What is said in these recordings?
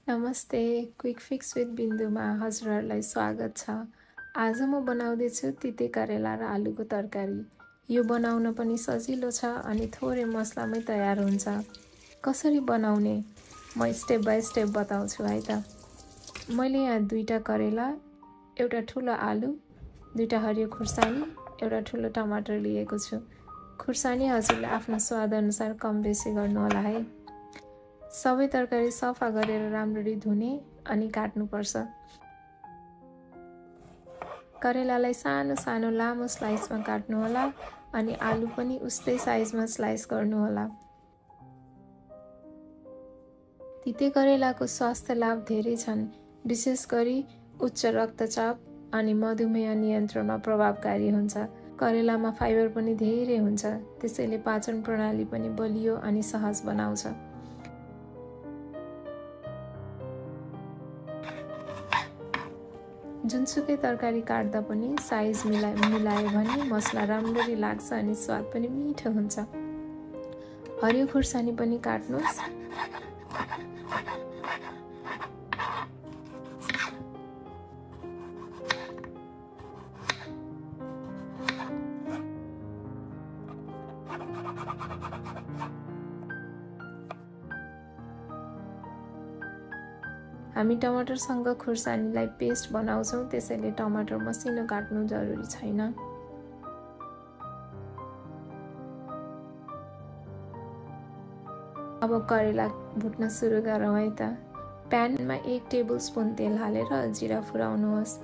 नमस्ते, quick fix with बिन्दुमा हजुरहरूलाई स्वागत छ। आज म बनाउँदैछु तिते करेला र आलुको तरकारी। यो बनाउन पनि सजिलो छ अनि थोरै मसलामै तयार हुन्छ। कसरी बनाउने म स्टेप बाई स्टेप बताउँछु है त। मैले यहाँ 2टा करेला, एउटा ठुलो आलु, 2टा हरियो खुर्सानी, एउटा ठुलो टमाटर लिएको छु। खुर्सानी हजुरले आफ्नो स्वाद अनुसार कम बेसी गर्नुहोला है। सबै तरकारी सफा गरेर राम्ररी धुने अनि काट्नुपर्छ। करेलालाई सानो सानो लामो स्लाइसमा काट्नुहोला अनि आलु पनि उस्तै साइजमा स्लाइस गर्नुहोला। तिते करेलाको स्वास्थ्य लाभ धेरै छन्, विशेष गरी उच्च रक्तचाप अनि मधुमेह नियन्त्रणमा प्रभावकारी हुन्छ। करेलामा फाइबर पनि धेरै हुन्छ, त्यसैले पाचन प्रणाली पनि बलियो अनि सहज बनाउँछ। जुनसुकै तरकारी काट्दा पनि साइज मिलायो भने मसला राम्ररी लाग्छ अनि स्वाद पनि मिठो हुन्छ। हरियो खुर्सानी पनि काट्नुहोस्। हामी टमाटरसँग खुर्सानीलाई पेस्ट बनाउँछौँ, त्यसैले टमाटर मसिनो काट्नु जरुरी छैन। अब करेला भुट्न सुरु गरौँ है त। प्यानमा 1 टेबलस्पुन तेल हालेर जिरा फुराउनुहोस्।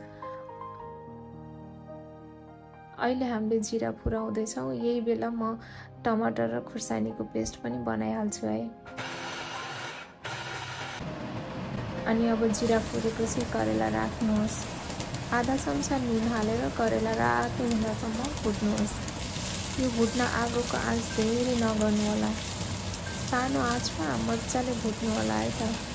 अहिले हामीले जिरा फुराउँदैछौँ, यही बेला म टमाटर र खुर्सानीको पेस्ट पनि बनाइहाल्छु है। अनि अब जिरा फुरेपछि करेला राख्नुहोस्। आधा चम्चा नुन हालेर करेला रातो हुँदासम्म भुट्नुहोस्। यो भुट्न आगोको आँच धेरै नगर्नुहोला, सानो आँचमा मजाले भुट्नुहोला है त।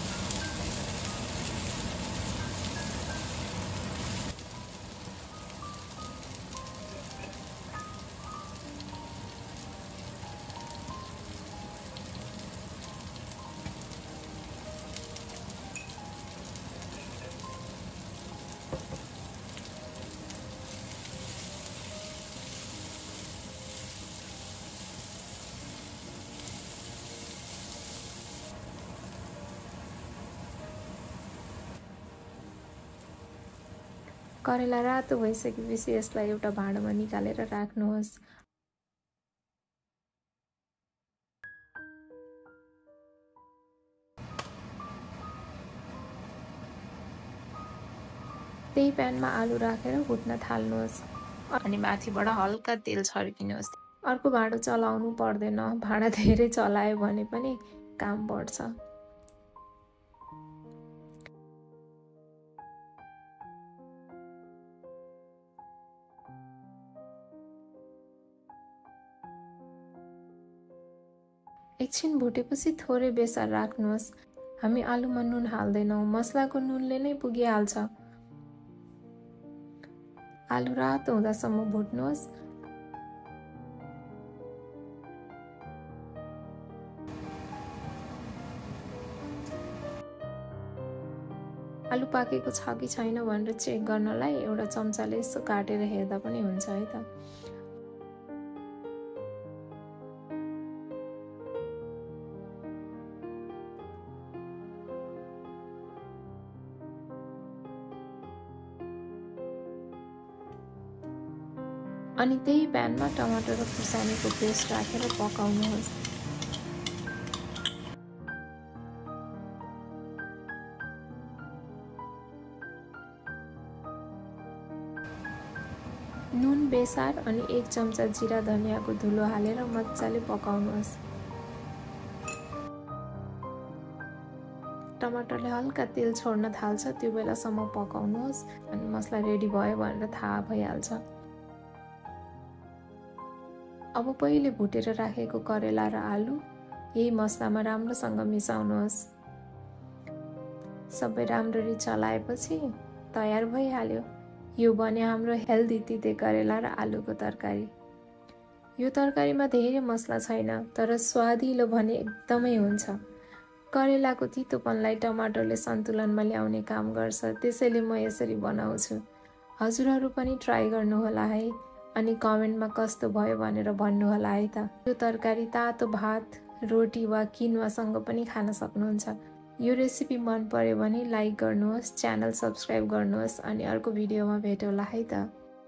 करेला रातो भइसकेपछि यसलाई एउटा भाँडोमा निकालेर राख्नुहोस्। त्यही प्यानमा आलु राखेर भुट्न थाल्नुहोस् अनि माथिबाट हल्का तेल छर्किनुहोस्। अर्को भाँडो चलाउनु पर्दैन, भाँडा धेरै चलायो भने पनि काम बढ्छ। एकछिन भुटेपछि थोरै बेसार राख्नुहोस्। हामी आलुमा नुन हाल्दैनौँ, मसलाको नुनले नै पुगिहाल्छ। आलु रातो हुँदासम्म भुट्नुहोस्। आलु पाकेको छ कि छैन भनेर चेक गर्नलाई एउटा चम्चाले यसो काटेर हेर्दा पनि हुन्छ है त। अनि त्यही प्यानमा टमाटर र खुर्सानीको पेस्ट राखेर पकाउनुहोस्। नुन, बेसार अनि 1 चम्चा जिरा धनियाँको धुलो हालेर मजाले पकाउनुहोस्। टमाटरले हल्का तेल छोड्न थाल्छ, त्यो बेलासम्म पकाउनुहोस् अनि मसला रेडी भयो भनेर थाहा भइहाल्छ। अब पहिले भुटेर राखेको करेला र आलु यही मसलामा राम्रोसँग मिसाउनुहोस्। सबै राम्ररी चलाएपछि तयार भइहाल्यो। यो बन्यो हाम्रो हेल्दी तिते करेला र आलुको तरकारी। यो तरकारीमा धेरै मसला छैन, तर स्वादिलो भने एकदमै हुन्छ। करेलाको तीतोपनलाई टमाटरले सन्तुलनमा ल्याउने काम गर्छ, त्यसैले म यसरी बनाउँछु। हजुरहरू पनि ट्राई गर्नुहोला है, अनि कमेन्टमा कस्तो भयो भनेर भन्नुहोला है त। यो तरकारी तातो भात, रोटी वा किनुवासँग पनि खान सक्नुहुन्छ। यो रेसिपी मन पर्यो भने लाइक गर्नुहोस्, च्यानल सब्स्क्राइब गर्नुहोस्, अनि अर्को भिडियोमा भेटौँला है त।